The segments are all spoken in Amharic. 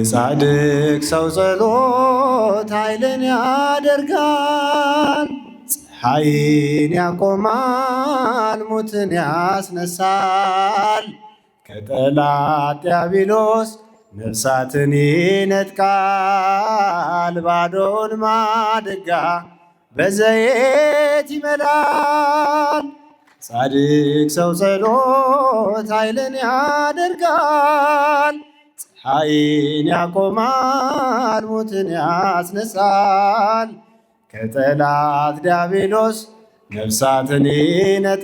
የጻድቅ ሰው ጸሎት ኃይልን ያደርጋል፣ ፀሐይን ያቆማል፣ ሙትን ያስነሳል። ከጠላት ዲያብሎስ ነፍሳትን ይነጥቃል፣ ባዶውን ማድጋ በዘይት ይመላል። ጻድቅ ሰው ጸሎት ኃይልን ያደርጋል፣ ፀሐይን ያቆማል፣ ሙትን ያስነሳል። ከጠላት ዲያብሎስ ነፍሳትን ይነጥቃል፣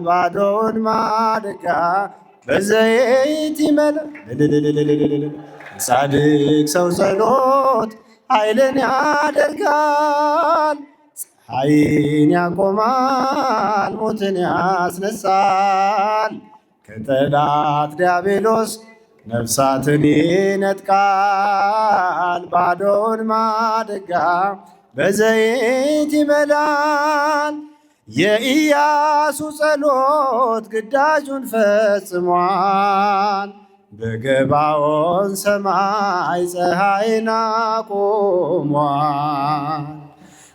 ባዶውን ማድጋ በዘይት ይመላል። ጻድቅ ሰው ጸሎት ኃይልን ያደርጋል፣ ፀሐይን ያቆማል፣ ሞትን ያስነሳል። ከጠላት ዲያብሎስ ነፍሳትን ይነጥቃል፣ ባዶውን ማድጋ በዘይት ይመላል። የኢያሱ ጸሎት ግዳጁን ፈጽሟል። በገባኦን ሰማይ ፀሐይን አቁሟል።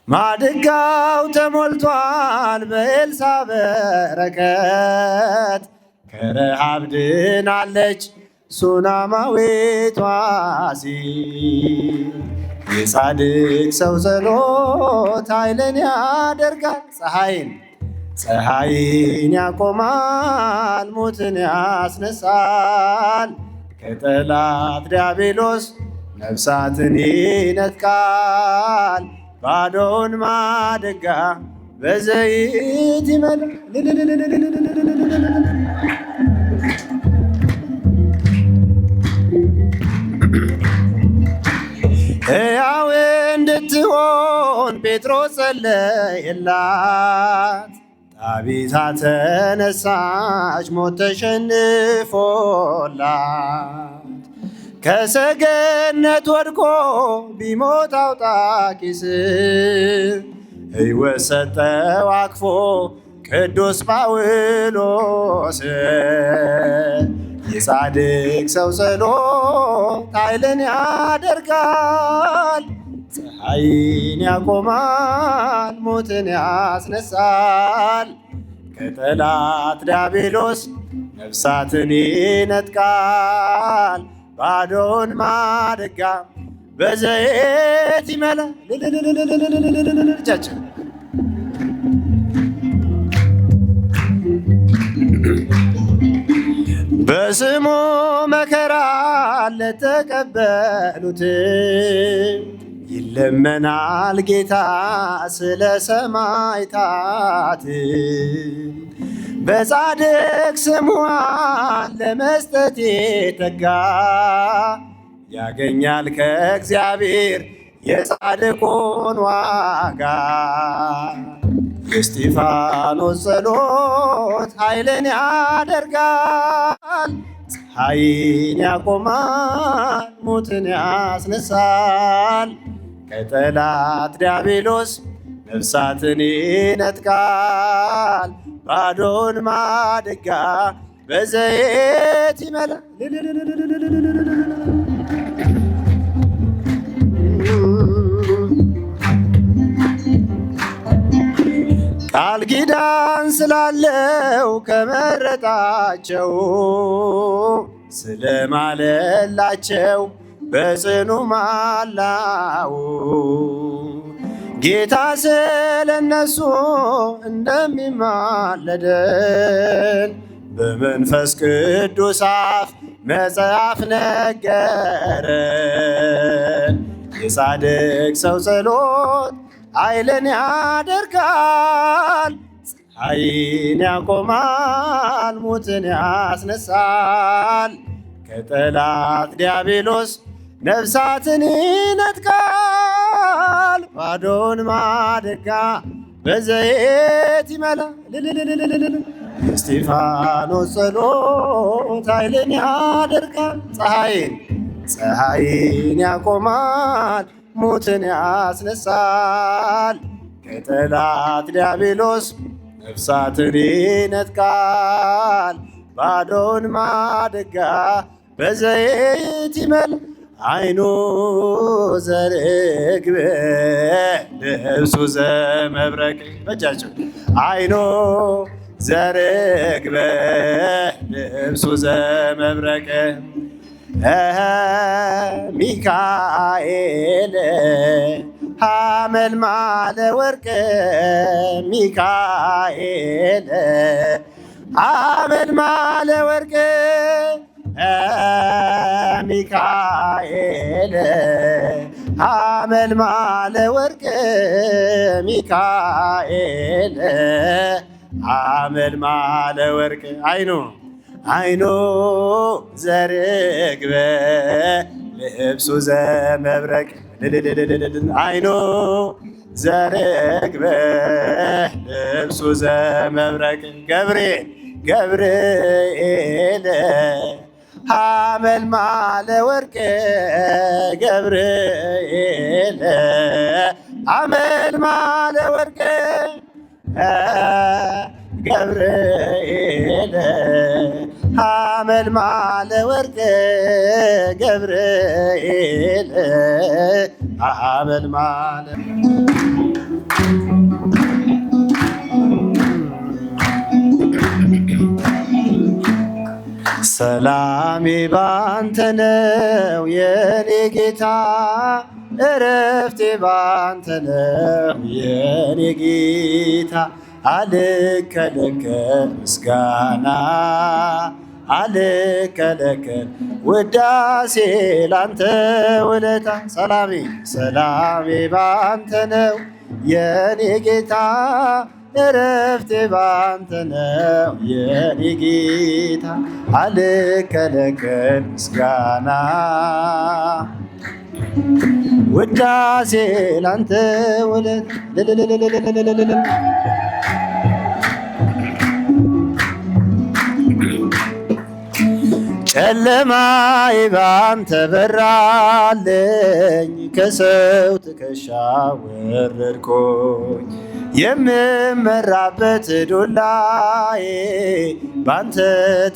ማድጋው ተሞልቷል በኤልሳ በረከት፣ ከረሃብ ድናለች ሱናማዊቷ ሴት። የጻድቅ ሰው ጸሎት ኃይልን ያደርጋል፣ ፀሐይን ያቆማል፣ ሞትን ያስነሳል። ከጠላት ዲያብሎስ ነፍሳትን ይነጥቃል፣ ባዶውን ማድጋ በዘይት ይመላል። ሕያው እንድትሆን ጴጥሮስ ጸለየላት። ጣቢታ ተነሳች፣ ሞት ተሸንፎላት። ከሰገነት ወድቆ ቢሞት አውጣኪስ ሕይወት ሰጠው አቅፎ ቅዱስ ጳውሎስ። የጻድቅ ሰው ጸሎት ኃይልን ያደርጋል፣ ፀሐይን ያቆማል፣ ሞትን ያስነሳል። ከጠላት ዲያብሎስ ነፍሳትን ይነጥቃል፣ ባዶውን ማድጋ በዘይት ይመላል። እጃችን በስሙ መከራ ለተቀበሉት ይለመናል ጌታ ስለ ሰማዕታት። በጻድቅ ስሟ ለመስጠት የተጋ ያገኛል ከእግዚአብሔር የጻድቁን ዋጋ። የእስጢፋኖስ ጸሎት ኃይልን ያደርጋል፣ ፀሐይን ያቆማል፣ ሞትን ያስነሳል። ከጠላት ዲያብሎስ ነፍሳትን ይነጥቃል፣ ባዶን ማድጋ በዘይት ይመላል። ቃል ኪዳን ስላለው ከመረጣቸው ስለማለላቸው በጽኑ ማላው ጌታ ስለነሱ እንደሚማለደን በመንፈስ ቅዱስ አፍ መጽሐፍ ነገረን። የጻድቅ ሰው ጸሎት ኃይልን ያደርጋል፣ ፀሐይን ያቆማል፣ ሞትን ያስነሳል። ከጠላት ዲያብሎስ ነፍሳትን ይነጥቃል፣ ባዶን ማድጋ በዘይት ይመላል። የእስጢፋኖስ ጸሎት ኃይልን ያደርጋል፣ ፀሐይን ያቆማል፣ ሞትን ያስነሳል። ከጠላት ዲያብሎስ ነፍሳትን ይነጥቃል፣ ባዶን ማድጋ በዘይት ይመል አይኑ ዘርግብ ልብሱ ዘመብረቅ በእጃቸው አይኑ ዘርግብ ልብሱ ዘመብረቅ ሚካኤል ሐመልማለ ወርቅ ሚካኤል ሐመልማለ ወርቅ ሚካኤል ሐመልማለ ወርቅ ሚካኤል ሐመልማለ ወርቅ አይኑ አይኑ ዘርግበ ልብሱ ዘመብረቅ አይኑ ዘርግበ ልብሱ ዘመብረቅ ገብርኤል ገብርኤል ሐመልማለ ወርቅ ገብርኤል ሐመልማለ ወርቅ ገብርኤል ሐመልማለ ወርቅ ገብርኤል ሐመልማለ ሰላሜ ባንተ ነው የኔ ጌታ፣ እረፍቴ ባንተ ነው የኔ ጌታ። አልከለከል ምስጋና አልከለከል ውዳሴ ላንተ ውለታ። ሰላሜ ሰላሜ ባንተ ነው የኔ ጌታ፣ እረፍቴ ባንተ ነው የኔ ጌታ። አልከለከል ምስጋና ውዳሴ ላንተ ውለታ። ጨለማዬ ባንተ በራልኝ፣ ከሰው ትከሻ ወረድኩኝ። የምመራበት ዱላዬ ባንተ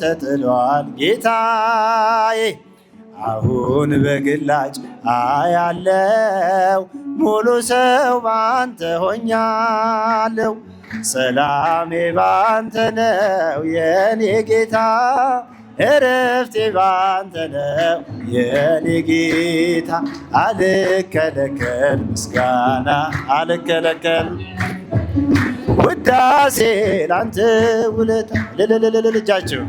ተጥሏል ጌታዬ። አሁን በግላጭ አያለው ሙሉ ሰው ባንተ ሆኛለው። ሰላሜ ባንተ ነው የኔ ጌታ፣ እረፍቴ ባንተ ነው የኔ ጌታ። አልከለከል ምስጋና አልከለከል ውዳሴ ላንተ ውለታ። ልልልልልጃችሁ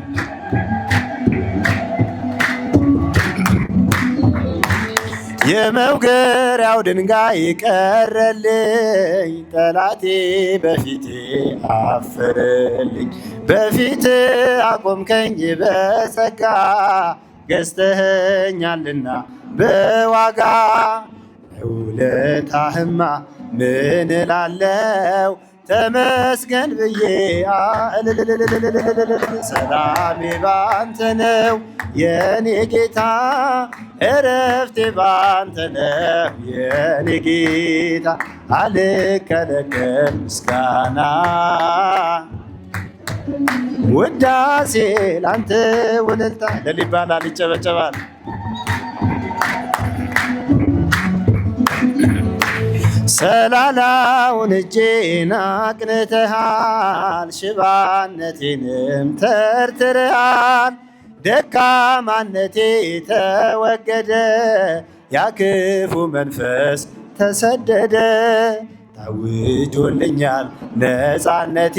የመውገሪያው ድንጋይ ቀረልኝ፣ ጠላቴ በፊቴ አፈረልኝ። በፊት አቆምከኝ በጸጋ፣ ገዝተኸኛልና በዋጋ። ውለታህማ ምን እላለው ተመስገን ብዬ። ሰላሜ ባንተ ነው የኔ ጌታ፣ እረፍቴ ባንተ ነው የኔ ጌታ። አልከለከል ምስጋና ውዳሴ ላንተ ውለታ። እልል ይባላል፣ ይጨበጨባል። ሰላላውን እጄን አቅንተሃል፣ ሽባነቴንም ተርትረሃል። ደካማነቴ ተወገደ፣ ያክፉ መንፈስ ተሰደደ። ታውጆልኛል ነፃነቴ፣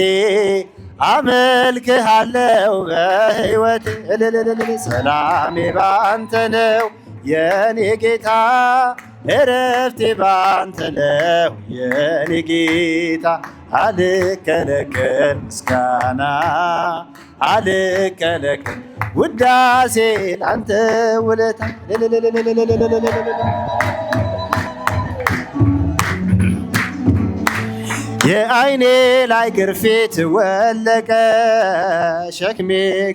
አመልክሃለው በሕይወቴ። እልልልል ሰላሜ ባንተ ነው የኔ ጌታ፣ እረፍቴ ባንተ ነው የኔ ጌታ። አልከለከል ምስጋና አልከለከል ውዳሴ ላንተ ውለታ። የአይኔ ላይ ግርፊት ወለቀ፣ ሸክሜ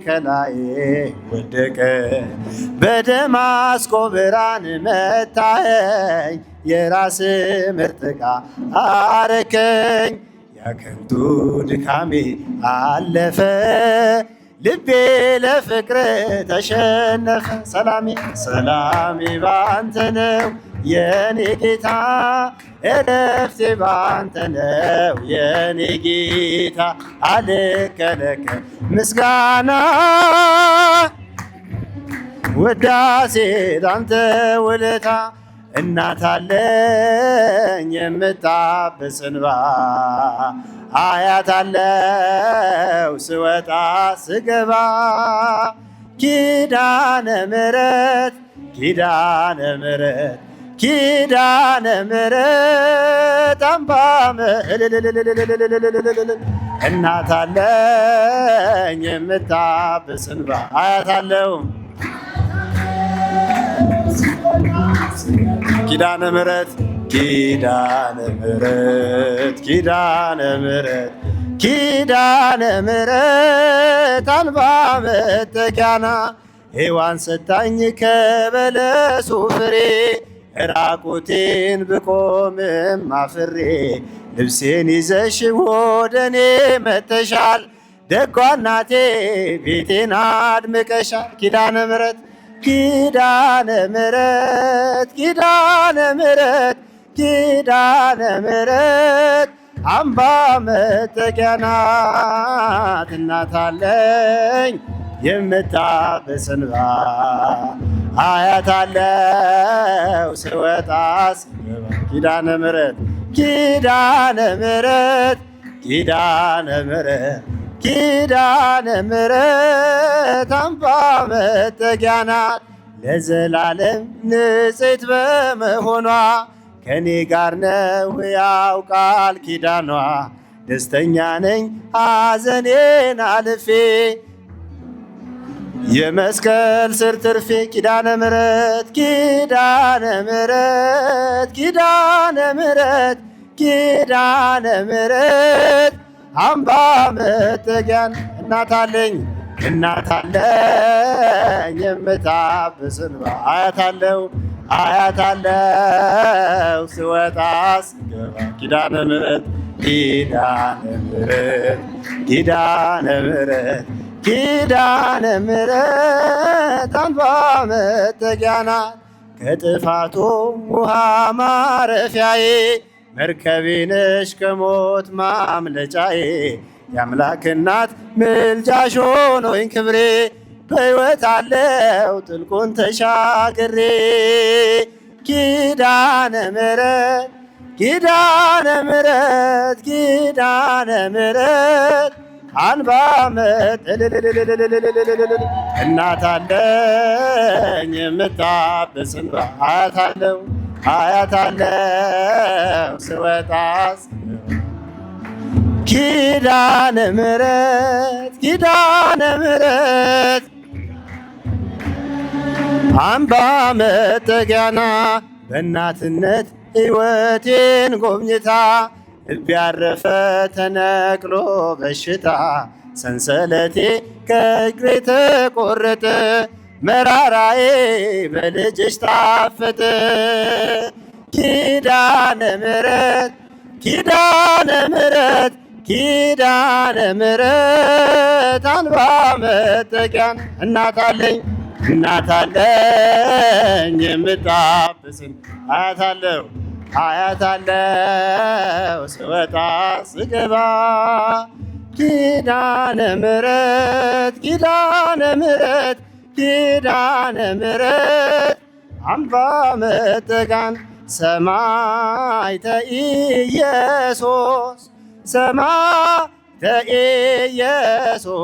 ከላዬ ወደቀ። በደማስቆ ብርሃን መታኸኝ፣ የራስ ምርጥ ዕቃ አረከኝ። ያከንቱ ድካሜ አለፈ፣ ልቤ ለፍቅር ተሸነፈ። ሰላሜ ሰላሜ ባንተ ነው የኔ ጌታ፣ እረፍቴ ባንተ ነው የኔ ጌታ። አልከለከል ምስጋና ውዳሴ ላንተ ውለታ፣ እናት አለኝ የምታብስ እንባ፣ አያት አለው ስወጣ ስገባ። ኪዳነ ምሕረት፣ ኪዳነ ምሕረት፣ ኪዳነ ምሕረት አምባ፣ እናት አለኝ የምታብስ እንባ፣ አያት አለው። ኪዳነ ምሕረት፣ ኪዳነ ምሕረት፣ ኪዳነ ምሕረት፣ ኪዳነ ምሕረት አልባ መጠጊያና፣ ሔዋን ሰታኝ ከበለሱ ፍሬ፣ ራቁቴን ብቆምም አፍሬ፣ ልብሴን ይዘሽ ወደኔ መተሻል፣ ደጓ እናቴ ቤቴን አድምቀሻል። ኪዳነ ምሕረት፣ ኪዳነ ምሕረት፣ ኪዳነ ምሕረት፣ ኪዳነ ምሕረት አምባ መጠጊያ ናት። እናት አለኝ የምታብስ እንባ፣ አያት አለው ስወጣ ስገባ። ኪዳነ ምሕረት፣ ኪዳነ ምሕረት፣ ኪዳነ ምሕረት፣ ኪዳነ ምሕረት አምባ መጠጊያ ናት። ለዘላለም ንጽሕት በመሆኗ ከኔ ጋር ነው ሕያው ቃል ኪዳኗ። ደስተኛ ነኝ ሐዘኔን አልፌ የመስቀል ስር ትርፌ። ኪዳነ ምሕረት፣ ኪዳነ ምሕረት፣ ኪዳነ ምሕረት፣ ኪዳነ ምሕረት አምባ መጠጊያን፣ እናት አለኝ፣ እናት አለኝ የምታብስ እንባ፣ አያት አለው፣ አያት አለው ስወጣ ስገባ። ኪዳነ ምሕረት፣ ኪዳነ ምሕረት፣ ኪዳነ ምሕረት፣ ኪዳነ ምሕረት አምባ መጠጊያ ናት። ከጥፋቱ ውሃ ማረፊያዬ፣ መርከቤ ነሽ ከሞት ማምለጫዬ። የአምላክ እናት ምልጃሽ ሆኖኝ ክብሬ፣ በሕይወት አለው ጥልቁን ተሻግሬ። ኪዳነ ምሕረት፣ ኪዳነ ምሕረት፣ ኪዳነ ምሕረት አንባ እናት አለኝ የምታብስ እንባ፣ አያት አለው፣ አያት አለው ስወጣ። ኪዳነ ምሕረት፣ ኪዳነ ምሕረት አምባ መጠጊያና፣ በእናትነት ሕይወቴን ጎብኝታ ልቤ ያረፈ ተነቅሎ በሽታ፣ ሰንሰለቴ ከእግሬ ተቆረጠ፣ መራራዬ በልጅሽ ጣፈጠ። ኪዳነ ምሕረት፣ ኪዳነ ምሕረት፣ ኪዳነ ምሕረት አምባ መጠጊያን፣ እናት አለኝ፣ እናት አለኝ የምታብስን፣ አያት አለው፣ አያት አለው ስወጣ ስገባ። ኪዳነ ምሕረት፣ ኪዳነ ምሕረት፣ ኪዳነ ምሕረት አምባ መጠጋን። ሰማዕተ ኢየሱስ፣ ሰማዕተ ኢየሱስ፣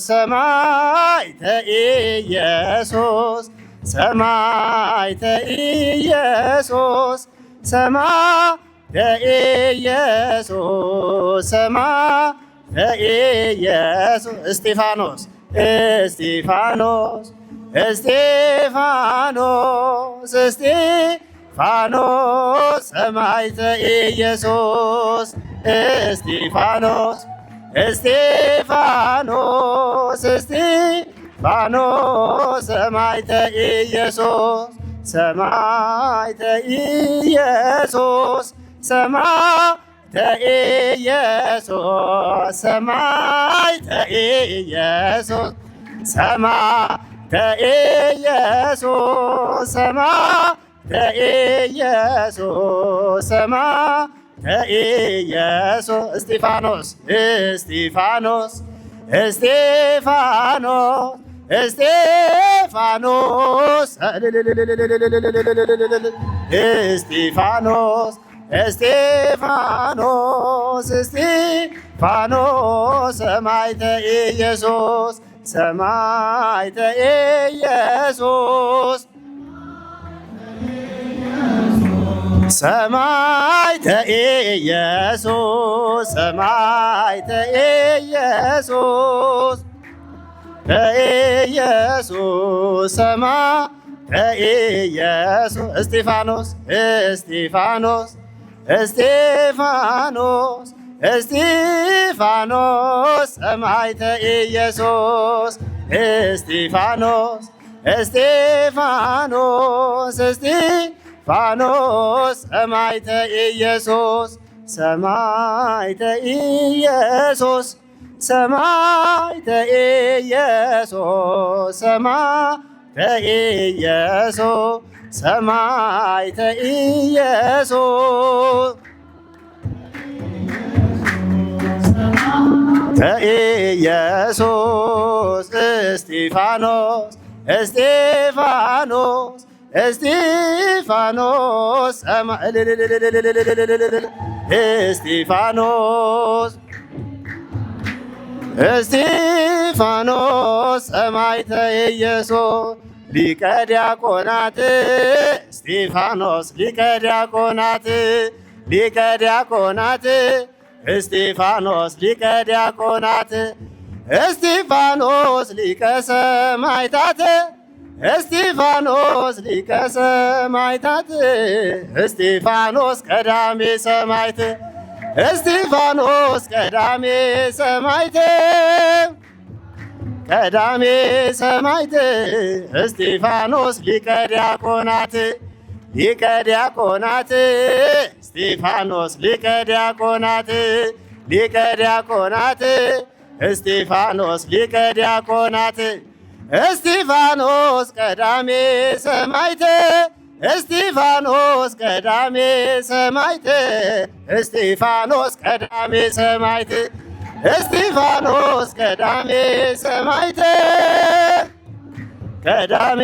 ሰማዕተ ኢየሱስ፣ ሰማዕተ ኢየሱስ፣ ሰማዕተ ኢየሱስ፣ ሰማዕተ ኢየሱስ። እስጢፋኖስ፣ እስጢፋኖስ፣ እስጢፋኖስ፣ እስጢፋኖስ ሰማዕተ ኢየሱስ። እስጢፋኖስ፣ እስጢፋኖስ፣ እስጢፋኖስ ሰማዕተ ኢየሱስ፣ ሰማዕተ ኢየሱስ፣ ሰማዕተ ኢየሱስ ሰማዕተ ኢየሱስ ሰማዕተ ኢየሱስ ሰማዕተ ኢየሱስ ሰማዕተ ኢየሱስ እስጢፋኖስ እስጢፋኖስ እስጢፋኖስ እስጢፋኖስ እስጢፋኖስ እስጢፋኖስ እስጢፋኖስ ሰማዕተ ኢየሱስ ሰማዕተ ኢየሱስ ሰማዕተ ኢየሱስ ሰማዕተ ኢየሱስ ኢየሱስ ሰማዕተ ኢየሱስ እስጢፋኖስ እስጢፋኖስ እስጢፋኖስ እስጢፋኖስ ሰማዕተ ኢየሱስ እስጢፋኖስ እስጢፋኖስ እስጢፋኖስ ሰማዕተ ኢየሱስ ሰማዕተ ኢየሱስ ሰማዕተ ኢየሱስ ሰማዕተ ኢየሱስ ሰማዕተ ኢየሱስ ኢየሱስ እስጢፋኖስ እስጢፋኖስ እስጢፋኖስ እስጢፋኖስ እስጢፋኖስ ሰማዕተ ኢየሱስ ሊቀ ዲያቆናት እስጢፋኖስ ሊቀ ዲያቆናት ሊቀ ዲያቆናት እስጢፋኖስ ሊቀ ዲያቆናት እስጢፋኖስ ሊቀ ሰማዕታት እስጢፋኖስ ሊቀ ሰማዕታት እስጢፋኖስ ቀዳሜ ሰማዕት እስጢፋኖስ ቀዳሜ ሰማዕት ቀዳሜ ሰማዕት እስጢፋኖስ ሊቀ ዲያቆናት ሊቀ ዲያቆናት እስጢፋኖስ ሊቀ ዲያቆናት ሊቀ ዲያቆናት እስጢፋኖስ ሊቀ ዲያቆናት እስጢፋኖስ ቀዳሜ ሰማዕት እስጢፋኖስ ቀዳሜ ሰማዕት እስጢፋኖስ ቀዳሜ ሰማዕት እስጢፋኖስ ቀዳሜ ሰማዕት ቀዳሜ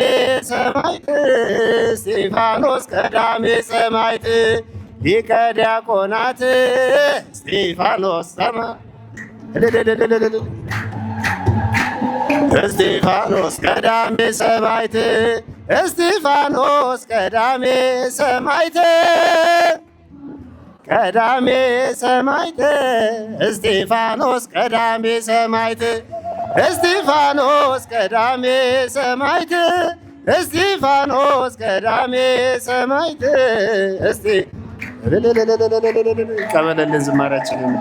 ሰማዕት እስጢፋኖስ ቀዳሜ ሰማዕት ሊቀ ዲያቆናት እስጢፋኖስ እስጢፋኖስ ቀዳሜ ሰማዕት እስጢፋኖስ ቀዳሜ ሰማዕት ቀዳሜ ሰማዕት እስጢፋኖስ ቀዳሜ ሰማዕት እስጢፋኖስ ቀዳሜ ሰማዕት እስጢፋኖስ ቀዳሜ ሰማዕት እስቲ ቀበለልን ዝማሬያችንን።